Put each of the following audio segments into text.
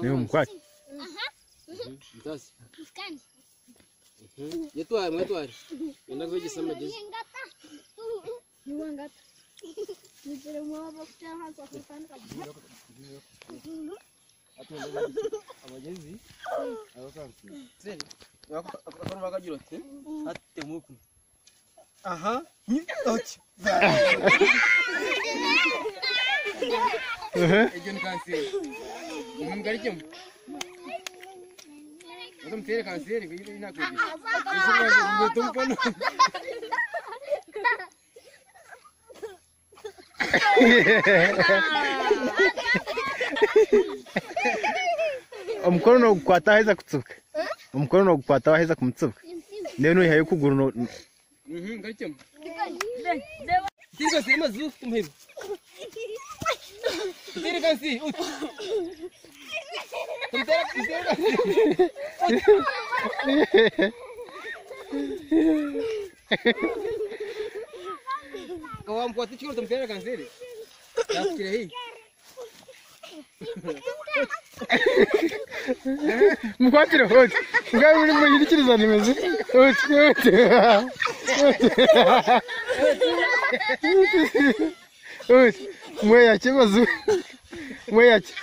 Niwe omukwate. Yetware mwetware. Yenda kwegyesa amagezi. Amagezi bakagira oti atemuku. Aha. Oti. Egyo ni kanseri. Mugarikemu. Mutere kanseri inakwegyesa. Mutomukono. Omukono nogukwata waheza kutsuka. Omukono nogukwata waheza kumutsuka. Then oihayo okuguru no Mugarikemu. Tere kanseri mazu tumuhebe. Tere kanseri. Uti. Tere kanseri. Kawamukwata ekikoro tumutere kanseri. Yafikire haihi. Mukwatire oti. Mugabe muri muhirikirizane meze. Oti oti. Oti. Mweyakye mazu. Mweyakye.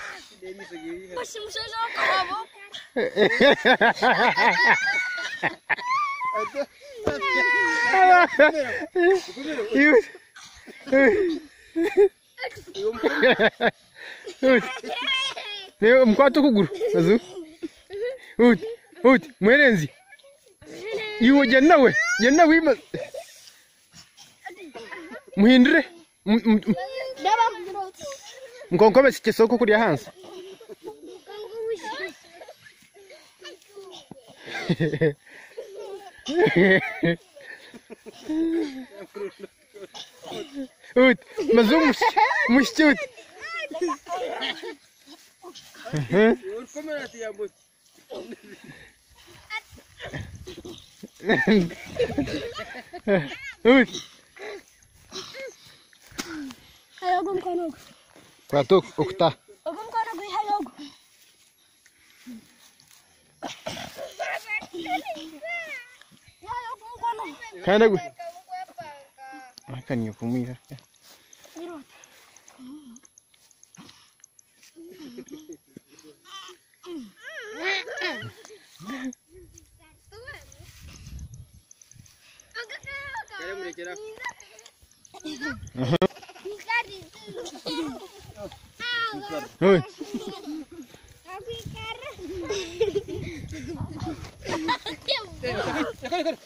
Mukwate okuguru mazu. Uti, uti, mwerenzi. Iwe genda nawe, genda nawe ima. Muhindure. Nkonkombe kisoko kurya hansi. Uti, mazu mushiki uti. Urikomera ati yambutse. Uti. Kwata okuta. Kandi gwe. Akaniye kumwiha. Kare murekera. Oi. Kare kare.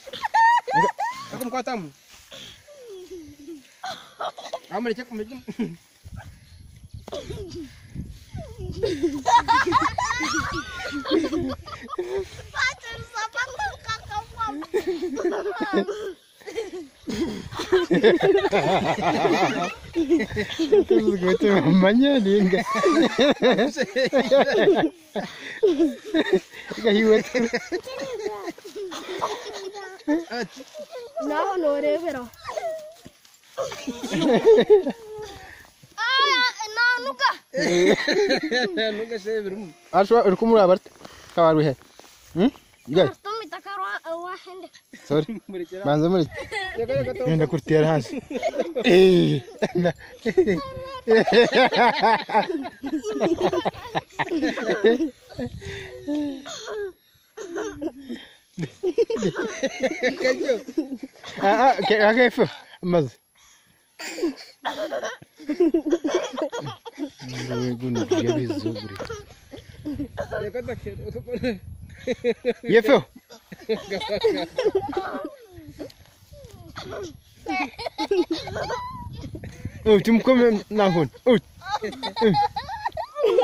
Akamukwatamu. Amureke kumureke. Manyaninga. Gahiwe. Naho norebera. Nanuka. Nuka shebirumu. Ashwa uri kumuraba ate? Kabaruhe. Gayi. Sorry. Murekera. Banza muri. Genda kurutera hansi. Eh. Kajyo. Ah ah, kefu. Maze. Guno byabizuguri. Yefo. Uti mukome nahon. Uti.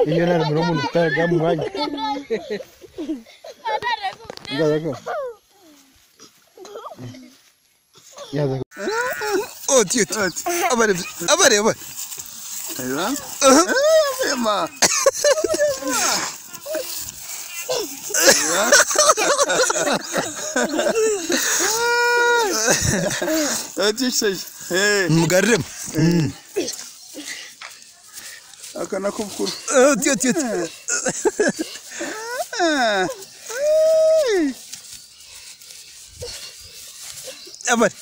Iyo nari muri umuntu utaga mu mwanya. Ngaza. Yaza. Oti oti. Abare abare abare. Aywa. Ema. Oti şey. Hey. Mugarrem. Aka nako bukuru. Oti oti oti. Abari.